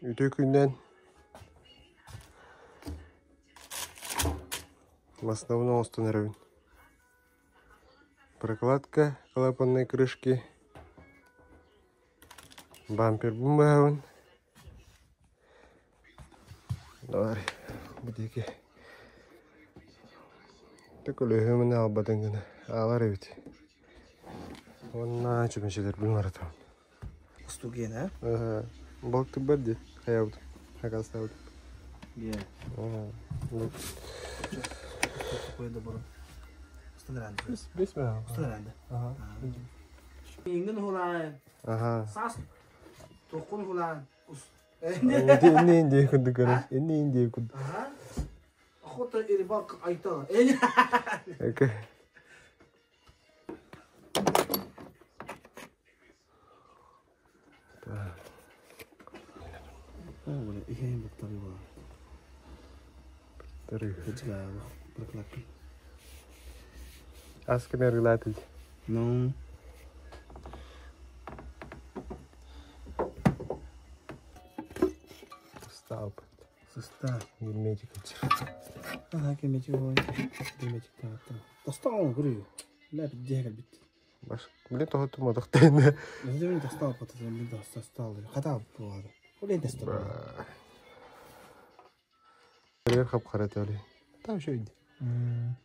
Үтүө күнүнэн массыынабын оҥостон эрэбин. Прокладка клапанной крышки, бампербын быһабын. Давай, бу диэки көлөһүмүн аалбатын гына аалар эбит. Уонна чүмэчилэрбин баратабын. Студент, а? Балыктык бар дии, хайабыт, хакастаабыт. Yeah. Ну, Такое добро. Станран. Бес мэ. Станран. Ага. Ингин хулаан. Ага. Сас. Токун хулаан. Инни инди курдук көрөр. Инни инди курдук. Ага. Охота и рыбалка айта. Окей. Аска мергилатый. Ну. Сустав. Сустав. Герметик. Ага, герметик. Герметик. Тостал, говорю. Ля, бит бит. Баш, блин, того тумадахтайны. Блин, достал, потом, блин, достал. Хата буолар. Блин, достал. Бер хап-хара тали. Там еще иди.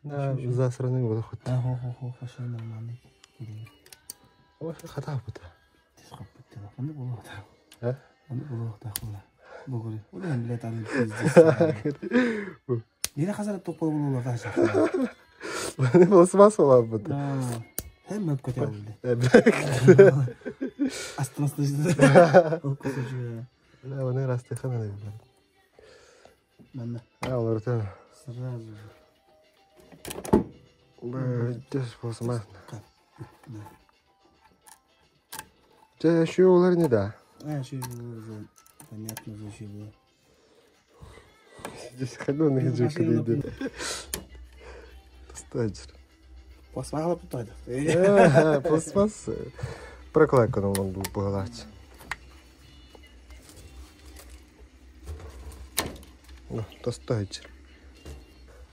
Да, засраный вот хоть. Да, хо-хо-хо, вообще нормальный. Ой, хата бута. Онды булуохта. А? Онды булуохта хула. Бугури. Улен, блядь, аны пиздец. Нина хазар топол булула таша. Маны пластмасса бута. Hem öp kötü oldu. Астмас. Да, оны растыхана да. Манна. А, олар Сразу. Здесь пластмасс. Да. Те еще олар не да. А, еще уже понятно, еще было. Здесь ходу на иди. Стаджер. Пластмасса тут. Пластмасс. Прокладку нам он был погладь. Ну, тостаджер.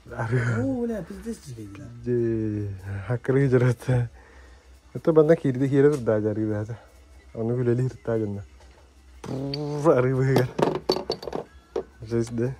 О, бля, пиздец тебе. Де, акры жарата. Это банда кирди кире турда жаргы Оны күлели ирта гына. Ары быгар. Жесть, да?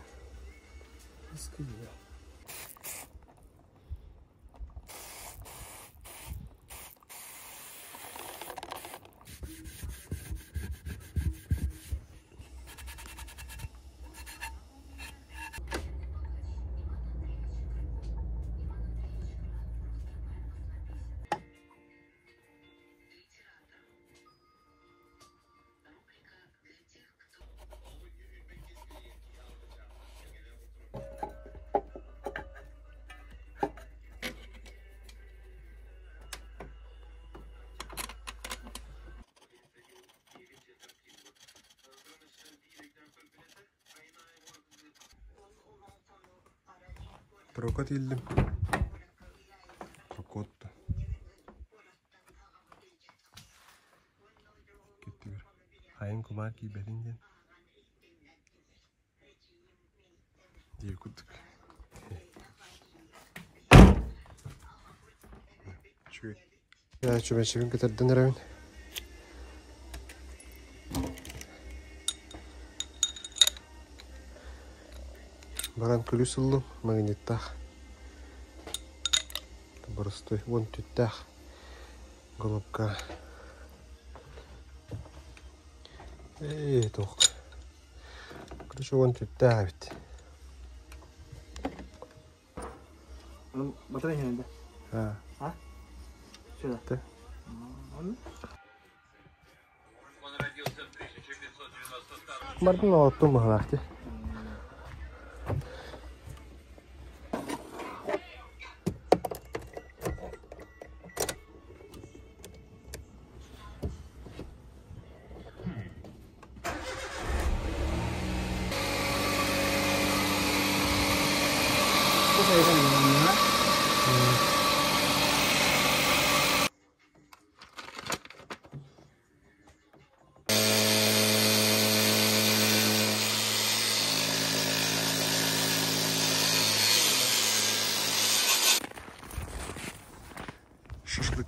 Прокат илдим. Прокот. Кеттигер. Хайын кумар кийбетин диэн. Диир курдук. Үчүгэй. Чүмэчибин көтөрдөн эрэбин. Баран күлүс ыллым, магниттаах. Боростой, уон түттээх голубка. Эй, туох. Короче, уон түттээх эбит. Батарейка надо. А. А? Сюда. Да. Мартын олоттун баһалаах дии.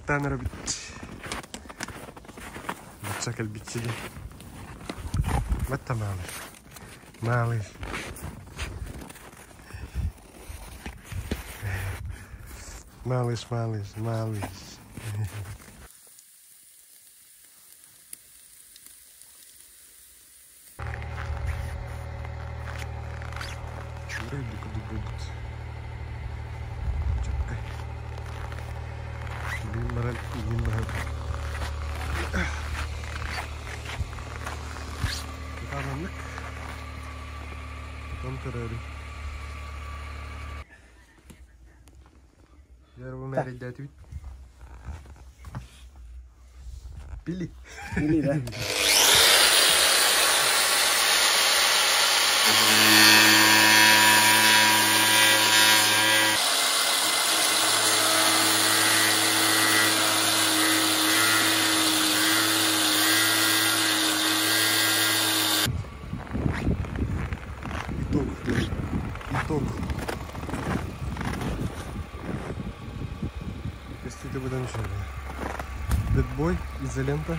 Балыктаан эрэбит. Бачча кэлбитчи дии. Батта маалый. Маалый. Малыш, малыш, малыш. Чуурай курдук буолбут. Чөккөй. Билин баран иин баһан. Тутаананнык. Потом көрөөрү. Дьэ, бу мээрэйдээтибит. Пили. Пили, да. Итог. Итог. Көстүүтэ быдан үчүгэй. Бэтбой, изолента.